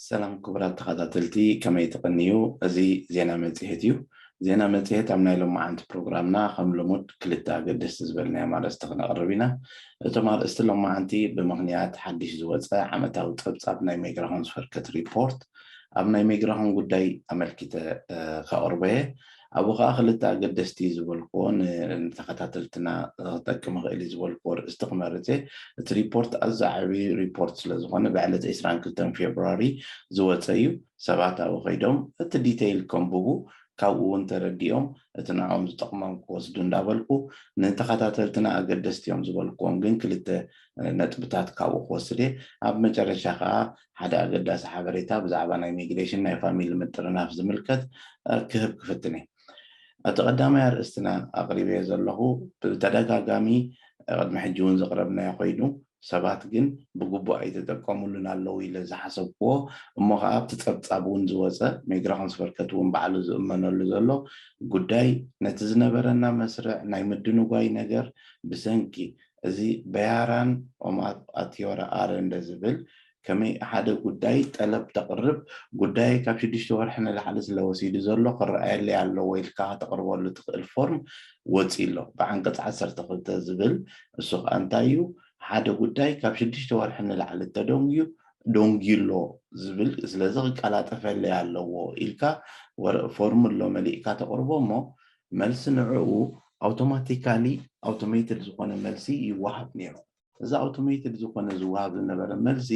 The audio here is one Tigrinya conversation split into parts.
ሰላም ክቡራት ተኸታተልቲ፣ ከመይ ትቕንዩ? እዚ ዜና መጽሔት እዩ። ዜና መጽሔት ኣብ ናይ ሎማዓንቲ ፕሮግራምና ከም ልሙድ ክልተ ኣገደስቲ ዝበልናዮም ኣርእስቲ ክነቕርብ ኢና። እቶም ኣርእስቲ ሎማዓንቲ ብምኽንያት ሓድሽ ዝወጸ ዓመታዊ ጸብጻብ ናይ ሜግራሆን ዝፈርከት ሪፖርት ኣብ ናይ ሜግራሆን ጉዳይ ኣመልኪተ ከቕርቦ እየ። ኣብኡ ከዓ ክልተ ኣገደስቲ ዝበልክዎ ንተኸታተልትና ክጠቅም ይኽእል እዩ ዝበልክዎ ርእስቲ ክመርፅ እየ። እቲ ሪፖርት ኣዚ ዓብዪ ሪፖርት ስለዝኾነ ብዕለት ዕስራን ክልተን ፌብሩዋሪ ዝወፀ እዩ። ሰባት ኣብኡ ከይዶም እቲ ዲቴይል ከንብቡ፣ ካብኡ እውን ተረዲኦም እቲ ንዕኦም ዝጠቕሞም ክወስዱ እንዳበልኩ፣ ንተኸታተልትና ኣገደስቲ እዮም ዝበልክዎም ግን ክልተ ነጥብታት ካብኡ ክወስድ እየ። ኣብ መጨረሻ ከዓ ሓደ ኣገዳሲ ሓበሬታ ብዛዕባ ናይ ሚግሬሽን ናይ ፋሚሊ ምጥርናፍ ዝምልከት ክህብ ክፍትን እየ። እቲ ቀዳማይ ኣርእስትና ኣቕሪበዮ ዘለኹ ብተደጋጋሚ ቅድሚ ሕጂ እውን ዘቕረብናዮ ኮይኑ ሰባት ግን ብግቡእ ኣይተጠቀሙሉን ኣለዉ ኢለ ዝሓሰብክዎ እሞ ከዓ ኣብቲ ጸብጻብ እውን ዝወፀ ሜግራሆን ዝፈርከት እውን ባዕሉ ዝእመነሉ ዘሎ ጉዳይ ነቲ ዝነበረና መስርዕ ናይ ምድንጓይ ነገር ብሰንኪ እዚ በያራን ኦማት ኣትዮራ ኣረንደ ዝብል ከመይ ሓደ ጉዳይ ጠለብ ተቕርብ ጉዳይ ካብ ሽዱሽተ ወርሒ ንላዕሊ ስለወሲዱ ዘሎ ክረኣየለይ ኣለዎ ኢልካ ከተቕርበሉ ትኽእል ፎርም ወፂ ኣሎ። ብዓንቀፅ ዓሰርተ ክልተ ዝብል እሱ ከዓ እንታይ እዩ? ሓደ ጉዳይ ካብ ሽዱሽተ ወርሒ ንላዕሊ ተደንጉዩ ደንጉዩ ኣሎ ዝብል፣ ስለዚ ክቀላጠፈለይ ኣለዎ ኢልካ ፎርም ኣሎ መሊእካ ተቕርቦ እሞ መልሲ ንዕኡ ኣውቶማቲካሊ ኣውቶሜትድ ዝኾነ መልሲ ይወሃብ ነይሩ። እዚ ኣውቶሜትድ ዝኾነ ዝወሃብ ዝነበረ መልሲ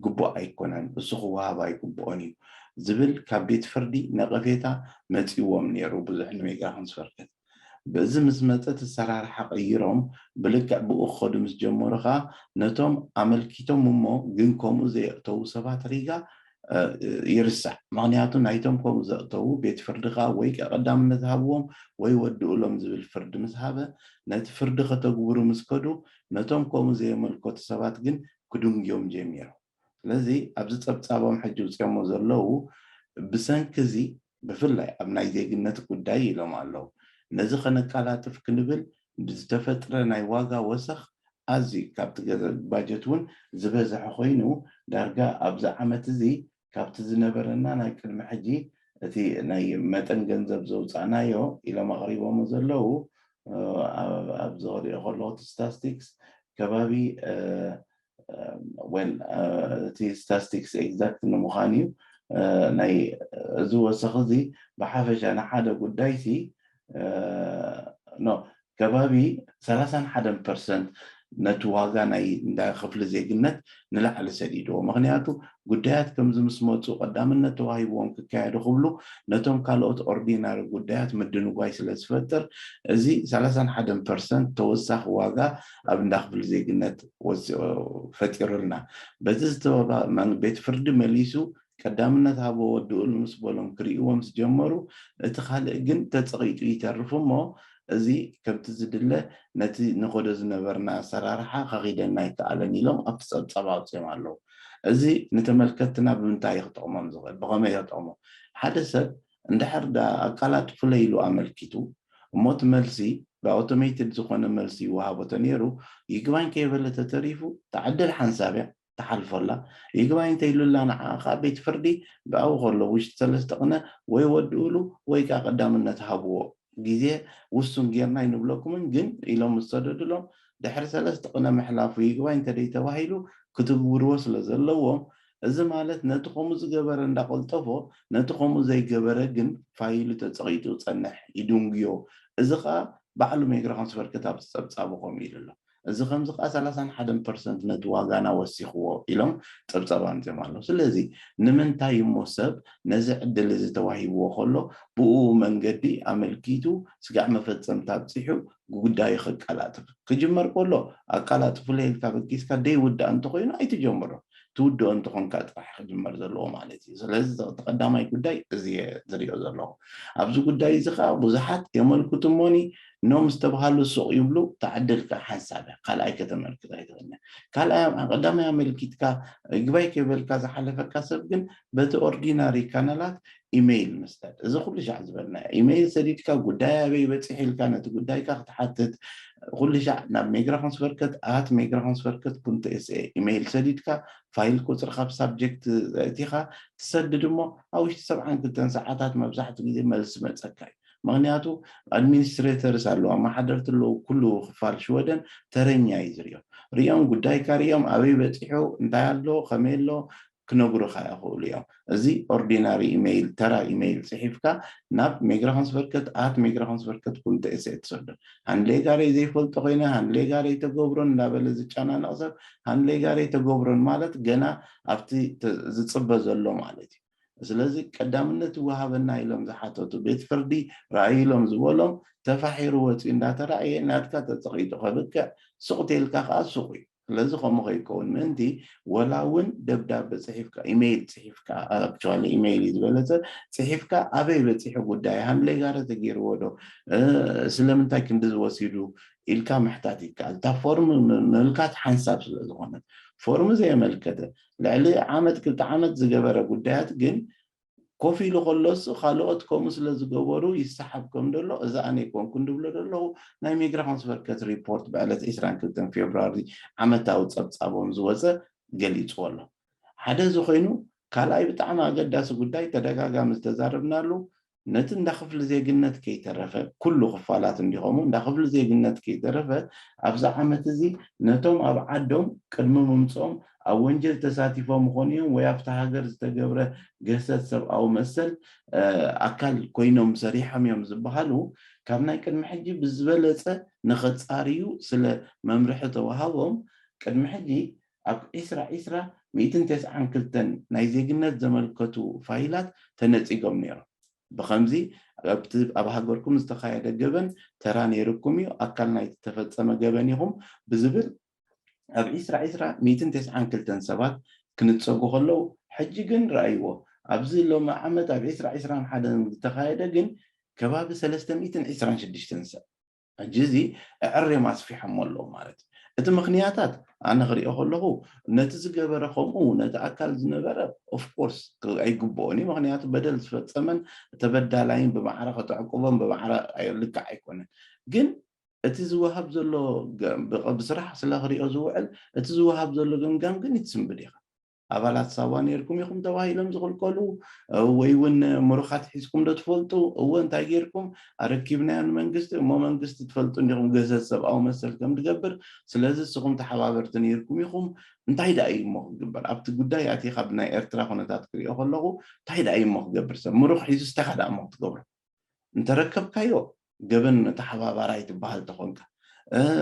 ግቡእ ኣይኮነን፣ እሱ ክወሃብ ኣይግብኦን እዩ ዝብል ካብ ቤት ፍርዲ ነቐፌታ መፂዎም ነይሩ ብዙሕ ንሜጋ ክንስፈርከት። በዚ ምስ መፀ እቲ ኣሰራርሓ ቀይሮም ብልክዕ ብኡ ክኸዱ ምስ ጀመሩ ከዓ ነቶም ኣመልኪቶም እሞ ግን ከምኡ ዘየእተዉ ሰባት ሪጋ ይርሳዕ። ምኽንያቱ ናይቶም ከምኡ ዘእተዉ ቤት ፍርዲ ከዓ ወይ ቀዳምነት ሃብዎም ወይ ወድኡሎም ዝብል ፍርዲ ምስ ሃበ ነቲ ፍርዲ ከተግብሩ ምስ ከዱ ነቶም ከምኡ ዘየመልከቱ ሰባት ግን ክድንግዮም ጀሚሮም። ስለዚ ኣብዚ ፀብፃቦም ሕጂ ውፅኦሞ ዘለዉ ብሰንኪ እዚ ብፍላይ ኣብ ናይ ዜግነት ጉዳይ ኢሎም ኣለዉ። ነዚ ከነቀላጥፍ ክንብል ብዝተፈጥረ ናይ ዋጋ ወሰኽ ኣዝዩ ካብቲ ባጀት እውን ዝበዝሐ ኮይኑ ዳርጋ ኣብዚ ዓመት እዚ ካብቲ ዝነበረና ናይ ቅድሚ ሕጂ እቲ ናይ መጠን ገንዘብ ዘውፃእናዮ ኢሎም ኣቕሪቦሞ ዘለዉ ኣብዚ ክሪኦ ከለኹ እቲ ስታስቲክስ ከባቢ ወል እቲ ስታስቲክስ ኤግዛክት ንምዃን እዩ ናይ እዚ ወሰኽ እዚ ብሓፈሻ ንሓደ ጉዳይ ሲ ኖ ከባቢ ሰላሳን ሓደን ፐርሰንት ነቲ ዋጋ ናይ እንዳ ክፍሊ ዜግነት ንላዕሊ ሰዲድዎ። ምኽንያቱ ጉዳያት ከምዚ ምስ መፁ ቀዳምነት ተዋሂብዎም ክካየዱ ክብሉ ነቶም ካልኦት ኦርዲናሪ ጉዳያት ምድንጓይ ስለ ዝፈጥር እዚ ሰላሳን ሓደን ፐርሰንት ተወሳኺ ዋጋ ኣብ እንዳ ክፍሊ ዜግነት ፈጢሩልና። በዚ ዝተበባ ቤት ፍርዲ መሊሱ ቀዳምነት ሃቦ ወድኡሉ ምስ በሎም ክርእይዎ ምስ ጀመሩ እቲ ካልእ ግን ተፀቒጡ ይተርፍ እሞ እዚ ከምቲ ዝድለ ነቲ ንኸዶ ዝነበርና ኣሰራርሓ ከኺደና ኣይከኣለን ኢሎም ኣብቲ ፀብፃብ ኣውፅኦም ኣለዉ። እዚ ንተመልከትና ብምንታይ ክጠቕሞም ዝኽእል ብኸመይ ክጠቕሞ ሓደ ሰብ እንድሕር ዳ ኣቃላጥፉለይ ኢሉ ኣመልኪቱ እሞ እቲ መልሲ ብኣውቶሜትድ ዝኾነ መልሲ ይወሃቦ ተነይሩ ይግባኝ ከይበለ ተተሪፉ ተዓድል ሓንሳብ እያ ትሓልፎ ኣላ። ይግባኝ እንተኢሉላ ንዓ ከዓ ቤት ፍርዲ ብኣው ከሎ ውሽጢ ሰለስተ ቅነ ወይ ወድኡሉ ወይ ከዓ ቀዳምነት ሃብዎ ግዜ ውሱን ጌርና ይንብለኩምን ግን ኢሎም ዝሰደዱሎም ድሕሪ ሰለስተ ቅነ ምሕላፉ ይግባኝ እንተደይ ተባሂሉ ክትግብርዎ ስለ ዘለዎም እዚ ማለት ነቲ ከምኡ ዝገበረ እንዳቆልጠፎ ነቲ ከምኡ ዘይገበረ ግን ፋይሉ ተፀቒጡ ፀንሕ ይድንጉዮ። እዚ ከዓ ባዕሉ ሜግራ ኮንስፈርክት ኣብ ፀብፃቡ ከምኡ ኢሉ ኣሎ። እዚ ከምዚ ከዓ ሰላሳን ሓደን ፐርሰንት ነቲ ዋጋና ወሲኽዎ ኢሎም ፀብፃብ ኣምፅኦም ኣለዉ። ስለዚ ንምንታይ እሞ ሰብ ነዚ ዕድል እዚ ተዋሂብዎ ከሎ ብኡ መንገዲ ኣመልኪቱ ስጋዕ መፈፀምታ ኣብፂሑ ጉዳዩ ከቀላጥፍ ክጅመር ከሎ ኣቀላጥፉለይ ኢልካ በጊስካ ደይውዳእ እንተኮይኑ ኣይትጀምሮ። ትውድኦ እንተኾንካ ጥራሕ ክጅመር ዘለዎ ማለት እዩ። ስለዚ እቲ ቀዳማይ ጉዳይ እዚ እየ ዝሪኦ ዘለኹ። ኣብዚ ጉዳይ እዚ ከዓ ብዙሓት የመልክቱ እሞኒ ኖ ምስ ተባሃሉ ሱቕ ይብሉ። ተዓድልካ ሓንሳብ እያ፣ ካልኣይ ከተመልክት ኣይትኽእልን። ካልኣይ ቀዳማይ ኣመልኪትካ ይግባይ ከይበልካ ዝሓለፈካ ሰብ ግን በቲ ኦርዲናሪ ካናላት ኢሜይል ምስዳድ። እዚ ኩሉ ሻዕ ዝበልና ኢሜይል ሰዲድካ ጉዳይ ኣበይ በፂሕ ኢልካ ነቲ ጉዳይካ ክትሓትት ኩሉ ሻዕ ናብ ሜግራኾንስቨርከት ኣት ሜግራኾንስቨርከት ቁንተ ኤስኤ ኢሜይል ሰዲድካ ፋይል ቁፅርካ ኣብ ሳብጀክት እቲኻ ትሰድድ እሞ ኣብ ውሽጢ ሰብዓን ክልተን ሰዓታት መብዛሕትኡ ግዜ መልሲ መፀካ እዩ። ምክንያቱ ኣድሚኒስትሬተርስ ኣለዉ፣ ኣመሓደርቲ ኣለዉ። ኩሉ ክፋል ሽወደን ተረኛ እዩ ዝሪኦ። ሪኦም ጉዳይካ ሪኦም ኣበይ በፂሑ እንታይ ኣሎ ከመይ ኣሎ ክነግሩካ ይኽእሉ እዮም። እዚ ኦርዲናሪ ኢሜይል ተራ ኢሜይል ፅሒፍካ ናብ ሜግራኾንስቨርከት ኣት ሜግራኾንስቨርከት ቁንተ ኤስኤ ትሰዶ። ሃንሌጋረይ ዘይፈልጦ ኮይነ ሃንሌጋረይ ተገብሮን እንዳበለ ዝጨናነቕ ሰብ ሃንሌጋረይ ተገብሮን ማለት ገና ኣብቲ ዝፅበ ዘሎ ማለት እዩ። ስለዚ ቀዳምነት ይወሃበና ኢሎም ዝሓተቱ ቤት ፍርዲ ርኣዩ ኢሎም ዝበሎም ተፋሒሩ ወፂኡ እንዳተራእየ ናትካ ተፀቒጡ ከብቅዕ ሱቕ ተልካ ከዓ ሱቕ እዩ። ስለዚ ከምኡ ከይከውን ምእንቲ ወላ እውን ደብዳበ ፅሒፍካ ኢሜይል ፅሒፍካ ኣክቹዋሊ ኢሜይል እዩ ዝበለፀ ፅሒፍካ ኣበይ በፂሑ ጉዳይ ሃንሌጋረ ተገይርዎ ዶ ስለምንታይ ክንዲ ዝወሲዱ ኢልካ ምሕታት ይከኣል። እታ ፎርም ምምልካት ሓንሳብ ስለ ዝኾነት ፎርም ዘየመልከተ ልዕሊ ዓመት ክልተ ዓመት ዝገበረ ጉዳያት ግን ኮፍ ኢሉ ከሎስ ካልኦት ከምኡ ስለ ዝገበሩ ይሰሓብ ከም ደሎ እዚ ኣነ ኣይኮንኩን ድብሎ ደለኹ ናይ ሜግራኾንስቨርከት ሪፖርት ብዕለት ዕስራን ክልተን ፌብራሪ ዓመታዊ ፀብፃቦም ዝወፀ ገሊፅዎ ኣሎ። ሓደ እዚ ኮይኑ ካልኣይ ብጣዕሚ ኣገዳሲ ጉዳይ ተደጋጋሚ ዝተዛረብናሉ ነቲ እንዳ ክፍሊ ዜግነት ከይተረፈ ኩሉ ክፋላት እንዲኸሙ እንዳ ክፍሊ ዜግነት ከይተረፈ ኣብዚ ዓመት እዚ ነቶም ኣብ ዓዶም ቅድሚ ምምፅኦም ኣብ ወንጀል ተሳቲፎም ይኾኑ እዮም ወይ ኣብቲ ሃገር ዝተገብረ ገሰት ሰብኣዊ መሰል ኣካል ኮይኖም ሰሪሖም እዮም ዝበሃሉ ካብ ናይ ቅድሚ ሕጂ ብዝበለፀ ንኸፃርዩ ስለ መምርሒ ተዋሃቦም ቅድሚ ሕጂ ኣብ ዕስራ ዕስራ ሚእትን ተስዓን ክልተን ናይ ዜግነት ዘመልከቱ ፋይላት ተነፂጎም ነይሮም። ብኸምዚ ኣብቲ ኣብ ሃገርኩም ዝተኻየደ ገበን ተራ ነይርኩም እዩ፣ ኣካል ናይቲ ተፈፀመ ገበን ኢኹም ብዝብል ኣብ ዕስራ ዕስራ ሚእትን ተስዓን ክልተን ሰባት ክንፀጉ ከለዉ ሕጂ ግን ረኣይዎ ኣብዚ ሎሚ ዓመት ኣብ ዕስራ ዕስራን ሓደን ዝተኻየደ ግን ከባቢ ሰለስተ ሚእትን ዕስራን ሽዱሽተን ሰብ ሕጂ እዚ ኣዕርዮም ኣስፊሖሞ ኣለዉ ማለት እዩ። እቲ ምኽንያታት ኣነ ክሪኦ ከለኹ ነቲ ዝገበረ ከምኡ ነቲ ኣካል ዝነበረ ኦፍኮርስ ኣይግብኦን እዩ። ምኽንያቱ በደል ዝፈፀመን ተበዳላይን ብማዕረ ከተዕቁቦም ብማዕረ ልክዕ ኣይኮነን። ግን እቲ ዝወሃብ ዘሎ ብስራሕ ስለ ክሪኦ ዝውዕል እቲ ዝወሃብ ዘሎ ገምጋም ግን ይትስንብድ ኢኻ። ኣባላት ሳዋ ነይርኩም ኢኹም ተባሂሎም ዝኽልከሉ ወይ እውን ምሩኻት ሒዝኩም ዶ ትፈልጡ? እወ እንታይ ጌርኩም? ኣረኪብናዮ ንመንግስቲ እሞ መንግስቲ ትፈልጡ እንዲኹም ገሰት ሰብኣዊ መሰል ከም ትገብር ስለዚ ንስኹም ተሓባበርቲ ነይርኩም ኢኹም እንታይ ደኣ እዩ እሞ ክግበር ኣብቲ ጉዳይ ኣቲኻ ብናይ ኤርትራ ኩነታት ክሪኦ ከለኹ እንታይ ደኣ እዩ እሞ ክገብር ሰብ ምሩኽ ሒዙ ስታኻ ደኣ እሞ ክትገብሮ እንተረከብካዮ ገበን ተሓባባራይ ትበሃል ተኾንካ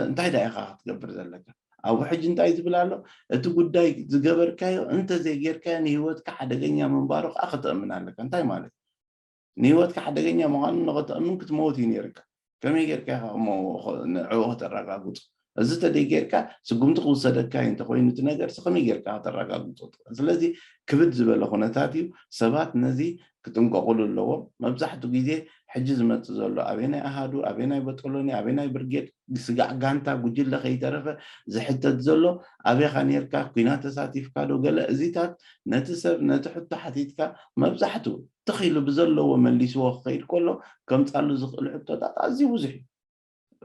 እንታይ ዳ ኢኻ ክትገብር ዘለካ ኣብኡ ሕጂ እንታይ ዝብል ኣሎ እቲ ጉዳይ ዝገበርካዮ እንተ ዘይጌርካዮ ንህይወትካ ሓደገኛ ምንባሩ ከዓ ከተእምን ኣለካ እንታይ ማለት ንህይወትካ ሓደገኛ ምዃኑ ንኸተእምን ክትመውት እዩ ነይርካ ከመይ ጌርካ ኢኻ ንዕኡ ከተረጋግፁ እዚ ተደይ ጌርካ ስጉምቲ ክውሰደካ እዩ እንተኮይኑ እቲ ነገር ከመይ ጌርካ ከተረጋግፆ ትኽእል ስለዚ ክብድ ዝበለ ኩነታት እዩ ሰባት ነዚ ክጥንቀቑሉ ኣለዎም። መብዛሕትኡ ግዜ ሕጂ ዝመጽእ ዘሎ ኣበየናይ ኣሃዱ፣ ኣበየናይ በጦሎኒ፣ ኣበየናይ ብርጌድ፣ ስጋዕ ጋንታ፣ ጉጅለ ከይተረፈ ዝሕተት ዘሎ ኣበይኻ ኔርካ፣ ኲናት ተሳቲፍካ ዶ ገለ እዚታት ነቲ ሰብ ነቲ ሕቶ ሓቲትካ መብዛሕትኡ ትኽ ኢሉ ብዘለዎ መሊስዎ ክኸይድ ከሎ ከምጻሉ ዝኽእል ሕቶታት ኣዝዩ ብዙሕ እዩ።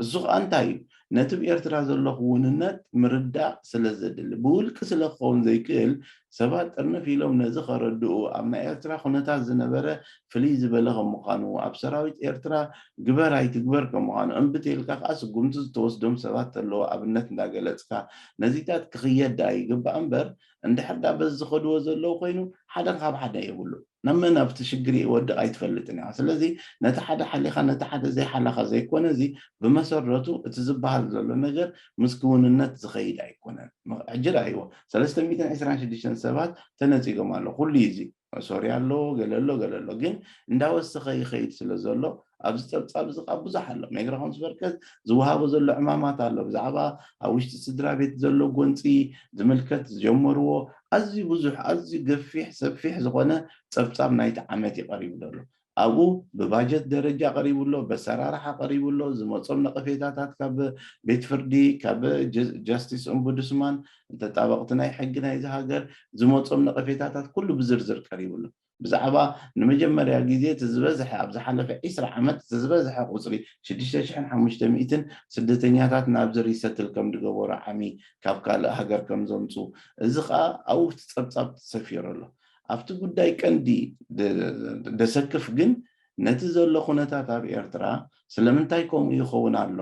እሱ ኸኣ እንታይ እዩ? ነቲ ብኤርትራ ዘሎ ክውንነት ምርዳእ ስለ ዘድሊ፣ ብውልቂ ስለ ክኸውን ዘይክእል፣ ሰባት ጥርንፍ ኢሎም ነዚ ኸረድኡ፣ ኣብ ናይ ኤርትራ ኩነታት ዝነበረ ፍልይ ዝበለ ከም ምዃኑ፣ ኣብ ሰራዊት ኤርትራ ግበር ኣይትግበር ከም ምዃኑ፣ እምቢ ተይልካ ከኣ ስጉምቲ ዝተወስዶም ሰባት ተለዉ ኣብነት እንዳገለጽካ፣ ነዚታት ክኽየድ ደኣ ይግባእ እምበር፣ እንድሕር ደኣ በዚ ዝኸድዎ ዘለዉ ኮይኑ፣ ሓደ ካብ ሓደ የብሉን። ናብ መን ኣብቲ ሽግር ይወድቕ ኣይትፈልጥን ኢኻ። ስለዚ ነቲ ሓደ ሓሊኻ ነቲ ሓደ ዘይሓላኻ ዘይኮነ እዚ ብመሰረቱ እቲ ዝበሃል ዘሎ ነገር ምስ ክውንነት ዝኸይድ ኣይኮነን። ሕጂ ረኣይዎ ሰለስተ ሚእትን ዕስራን ሽዱሽተን ሰባት ተነጺጎም ኣሎ። ኩሉ እዩ እዚ ሶርያ ኣሎ ገለ ኣሎ ገለ ኣሎ ግን እንዳወሰኸ ይኸይድ ስለ ዘሎ ኣብዚ ፀብፃብ እዚ ከዓ ብዙሕ ኣሎ። ሜግራ ኮንስቨርከስ ዝወሃቦ ዘሎ ዕማማት ኣሎ ብዛዕባ ኣብ ውሽጢ ስድራ ቤት ዘሎ ጎንፂ ዝምልከት ዝጀመርዎ ኣዝዩ ብዙሕ ኣዝዩ ገፊሕ ሰፊሕ ዝኾነ ፀብፃብ ናይቲ ዓመት እዩ ቀሪቡ ዘሎ። ኣብኡ ብባጀት ደረጃ ቀሪቡ ኣሎ፣ በሰራርሓ ቀሪቡ ኣሎ። ዝመጾም ነቐፌታታት ካብ ቤት ፍርዲ፣ ካብ ጀስቲስ ኦምቡድስማን፣ ተጣበቕቲ ናይ ሕጊ ናይዚ ሃገር ዝመጾም ነቐፌታታት ኩሉ ብዝርዝር ቀሪቡ ኣሎ። ብዛዕባ ንመጀመርያ ግዜ እቲ ዝበዝሐ ኣብ ዝሓለፈ ዒስራ ዓመት እቲ ዝበዝሐ ቁፅሪ ሽዱሽተ ሽሕን ሓሙሽተ ሚእትን ስደተኛታት ናብዚ ሪሰትል ከም ዝገበሩ ዓሚ ካብ ካልእ ሃገር ከም ዘምፁ እዚ ከዓ ኣብኡ እቲ ፀብፃብ ተሰፊሩ ኣሎ። ኣብቲ ጉዳይ ቀንዲ ደሰክፍ ግን ነቲ ዘሎ ኩነታት ኣብ ኤርትራ ስለምንታይ ከምኡ ይኸውን ኣሎ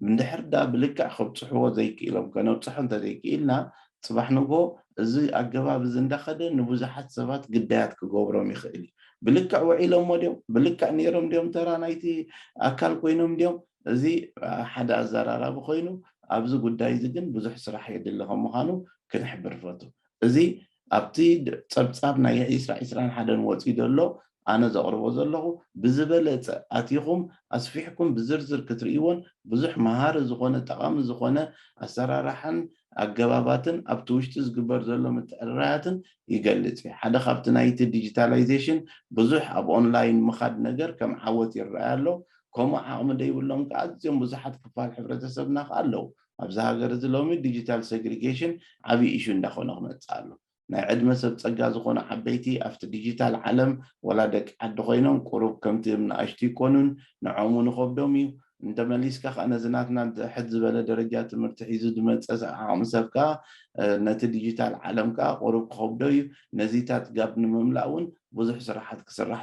እንድሕር ዳ ብልክዕ ከብፅሕዎ ዘይክኢሎም ከነብፅሖ እንተዘይክኢልና ፅባሕ ንግሆ እዚ ኣገባብ እዚ እንዳኸደ ንብዙሓት ሰባት ግዳያት ክገብሮም ይኽእል እዩ። ብልክዕ ውዒሎሞ ድዮም? ብልክዕ ነይሮም ድዮም? ተራ ናይቲ ኣካል ኮይኖም ድዮም? እዚ ሓደ ኣዘራራቢ ኮይኑ ኣብዚ ጉዳይ እዚ ግን ብዙሕ ስራሕ የድሊ ከም ምዃኑ ክንሕብር ፈቱ። እዚ ኣብቲ ጸብጻብ ናይ ዒስራ ዒስራን ሓደን ወፂኡ ዘሎ ኣነ ዘቕርቦ ዘለኹ ብዝበለጸ ኣቲኹም ኣስፊሕኩም ብዝርዝር ክትርእይዎን ብዙሕ መሃሪ ዝኾነ ጠቓሚ ዝኾነ ኣሰራርሓን ኣገባባትን ኣብቲ ውሽጢ ዝግበር ዘሎ ምትዕርራያትን ይገልጽ እዩ። ሓደ ካብቲ ናይቲ ዲጂታላይዜሽን ብዙሕ ኣብ ኦንላይን ምኻድ ነገር ከም ዓወት ይረኣይ ኣሎ። ከምኡ ዓቕሚ ዘይብሎም ከዓ ኣዝዮም ብዙሓት ክፋል ሕብረተሰብና ከዓ ኣለዉ። ኣብዚ ሃገር እዚ ሎሚ ዲጂታል ሴግሪጌሽን ዓብዪ ኢሹ እንዳኾነ ክመፅእ ኣሎ። ናይ ዕድመ ሰብ ፀጋ ዝኾኑ ዓበይቲ ኣብቲ ዲጂታል ዓለም ወላ ደቂ ዓዲ ኮይኖም ቁሩብ ከምቲ ንኣሽቱ ይኮኑን ንዕኦም እውን ይኸብዶም እዩ። እንተመሊስካ ከዓ ነዚ ናትና ሕድ ዝበለ ደረጃ ትምህርቲ ሒዙ ዝመፀ ዓቕሚ ሰብ ከዓ ነቲ ዲጂታል ዓለም ከዓ ቁሩብ ክኸብዶ እዩ። ነዚታት ጋብ ንምምላእ እውን ብዙሕ ስራሓት ክስራሕ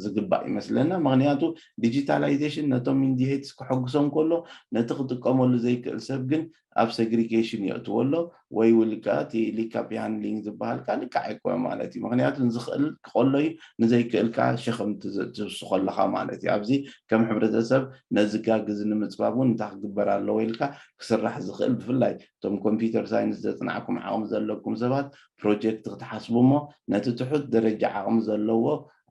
ዝግባእ ይመስለና። ምክንያቱ ዲጂታላይዜሽን ነቶም ኢንዲሄትስ ክሐጉሶም ከሎ ነቲ ክጥቀመሉ ዘይክእል ሰብ ግን ኣብ ሴግሪጌሽን የእትዎ ኣሎ ወይ ውልቀ እቲ ሊካፕ ሃንድሊንግ ዝበሃል ከዓ ልክዕ ኣይኮነ ማለት እዩ። ምክንያቱ ንዝኽእል ክቐሎ እዩ፣ ንዘይክእል ከዓ ሸኸም ትውስኾ ኣለኻ ማለት እዩ። ኣብዚ ከም ሕብረተሰብ ነዚ ጋግ እዚ ንምፅባብ እውን እንታይ ክግበር ኣለዎ ኢልካ ክስራሕ ዝኽእል ብፍላይ እቶም ኮምፒውተር ሳይንስ ዘፅናዕኩም ዓቕሚ ዘለኩም ሰባት ፕሮጀክት ክትሓስቡ እሞ ነቲ ትሑት ደረጃ ዓቕሚ ዘለዎ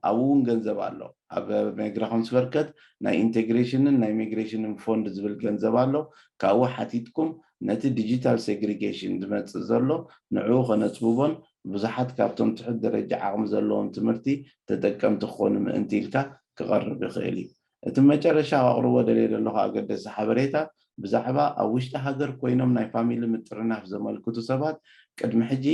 ኣብኡ እውን ገንዘብ ኣሎ። ኣብ ሜግራ ኮንስበርከት ናይ ኢንቴግሬሽንን ናይ ሚግሬሽንን ፎንድ ዝብል ገንዘብ ኣሎ። ካብኡ ሓቲትኩም ነቲ ዲጂታል ሴግሪጌሽን ዝመፅእ ዘሎ ንዕኡ ከነፅብቦን ብዙሓት ካብቶም ትሑት ደረጃ ዓቕሚ ዘለዎም ትምህርቲ ተጠቀምቲ ክኾኑ ምእንቲ ኢልካ ክቐርብ ይኽእል እዩ። እቲ መጨረሻ ኣቕርቦ ደልየ ዘለኹ ኣገደሲ ሓበሬታ ብዛዕባ ኣብ ውሽጢ ሃገር ኮይኖም ናይ ፋሚሊ ምጥርናፍ ዘመልክቱ ሰባት ቅድሚ ሕጂ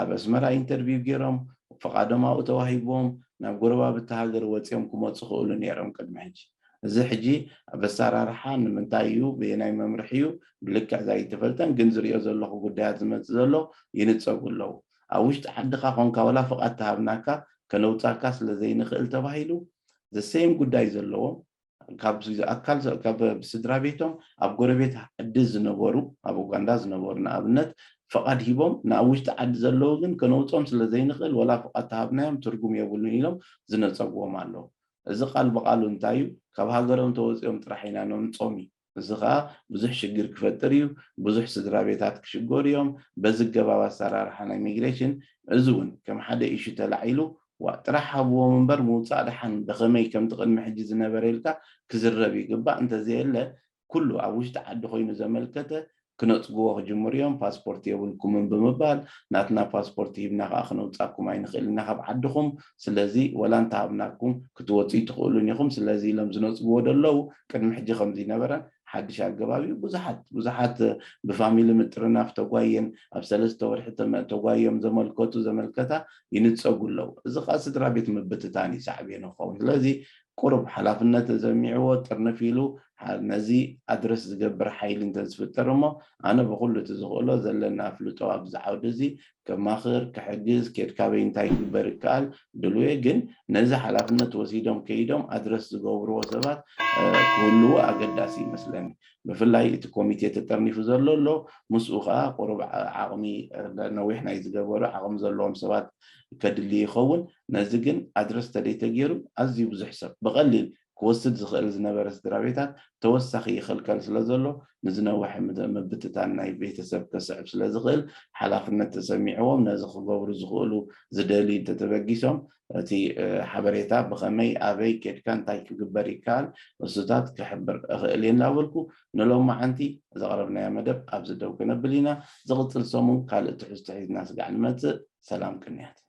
ኣብ ኣስመራ ኢንተርቪው ገይሮም ፈቓዶም ኣብኡ ተዋሂብዎም ናብ ጎረባብቲ ሃገር ወፂኦም ክመፁ ክእሉ ነይሮም ቅድሚ ሕጂ። እዚ ሕጂ ኣብ ኣሰራርሓ ንምንታይ እዩ ብየናይ መምርሒ እዩ ብልክዕ ዘይተፈልጠን ግን ዝሪኦ ዘለኹ ጉዳያት ዝመፅእ ዘሎ ይንፀጉ ኣለዉ። ኣብ ውሽጢ ዓድኻ ኮንካ ወላ ፍቓድ ተሃብናካ ከነውፃካ ስለ ዘይንኽእል ተባሂሉ ዘሰይም ጉዳይ ዘለዎም ካብ ኣካል ካብ ስድራ ቤቶም ኣብ ጎረቤት ዓዲ ዝነበሩ ኣብ ኡጋንዳ ዝነበሩ ንኣብነት ፈቓድ ሂቦም ንኣብ ውሽጢ ዓዲ ዘለዉ ግን ከነውፆም ስለ ዘይንኽእል ወላ ፍቓድ ተሃብናዮም ትርጉም የብሉን ኢሎም ዝነፀግዎም ኣለዉ። እዚ ቃል ብቓሉ እንታይ እዩ? ካብ ሃገሮም ተወፂኦም ጥራሕ ኢና ነምፆም እዩ። እዚ ከዓ ብዙሕ ሽግር ክፈጥር እዩ። ብዙሕ ስድራ ቤታት ክሽገሩ እዮም። በዚ ገባብ ኣሰራርሓ ናይ ሚግሬሽን እዚ እውን ከም ሓደ ኢሹ ተላዒሉ ዋ ጥራሕ ሃብዎም እምበር ምውፃእ ደሓን ብኸመይ ከምቲ ቅድሚ ሕጂ ዝነበረ ኢልካ ክዝረብ ይግባእ። እንተዘየለ ኩሉ ኣብ ውሽጢ ዓዲ ኮይኑ ዘመልከተ ክነፅግዎ ክጅምሩ እዮም። ፓስፖርት የብልኩምን ብምባል ናትና ፓስፖርት ሂብና ከዓ ክነውፃኩም ኣይንኽእል ኢና ካብ ዓድኹም። ስለዚ ወላ እንተሃብናኩም ክትወፁ ይትኽእሉን ኢኹም። ስለዚ ኢሎም ዝነፅግዎ ደለዉ ቅድሚ ሕጂ ከምዚ ነበረን ሓድሽ ኣገባብ እዩ። ብዙሓት ብዙሓት ብፋሚሊ ምጥርናፍ ተጓየን ኣብ ሰለስተ ወርሒ ተጓዮም ዘመልከቱ ዘመልከታ ይንፀጉ ኣለዉ። እዚ ከዓ ስድራ ቤት ምብትታን እዩ ሳዕቤኑ ክኸውን። ስለዚ ቁሩብ ሓላፍነት ተሰሚዕዎ ጥርንፍ ኢሉ ነዚ ኣድረስ ዝገብር ሓይሊ እንተዝፍጠር እሞ ኣነ ብኩሉ እቲ ዝኽእሎ ዘለና ኣፍልጦ ኣብዚ ዓውዲ እዚ ከማኽር ክሕግዝ ኬድካ በይ እንታይ ክግበር ይከኣል ድልውየ ግን ነዚ ሓላፍነት ወሲዶም ከይዶም ኣድረስ ዝገብርዎ ሰባት ክህልዉ ኣገዳሲ ይመስለኒ። ብፍላይ እቲ ኮሚቴ ተጠርኒፉ ዘሎ ኣሎ ምስኡ ከዓ ቁሩብ ዓቕሚ ነዊሕ ናይ ዝገበሩ ዓቕሚ ዘለዎም ሰባት ከድሊ ይኸውን። ነዚ ግን ኣድረስ ተደይተገይሩ ኣዝዩ ብዙሕ ሰብ ብቐሊል ክወስድ ዝኽእል ዝነበረ ስድራ ቤታት ተወሳኺ ይኽልከል ስለ ዘሎ ንዝነውሐ ምብትታን ናይ ቤተሰብ ከስዕብ ስለ ዝኽእል ሓላፍነት ተሰሚዕዎም ነዚ ክገብሩ ዝኽእሉ ዝደልዩ እንተተበጊሶም እቲ ሓበሬታ ብኸመይ ኣበይ ኬድካ እንታይ ክግበር ይከኣል እሱታት ክሕብር እኽእል እየ እናበልኩ ንሎማዓንቲ ዘቕረብናዮ መደብ ኣብዚ ደው ክነብል ኢና። ዝቕፅል ሰሙን ካልእ ትሕዝቶ ሒዝና ስጋዕ ንመፅእ። ሰላም ቅንያት።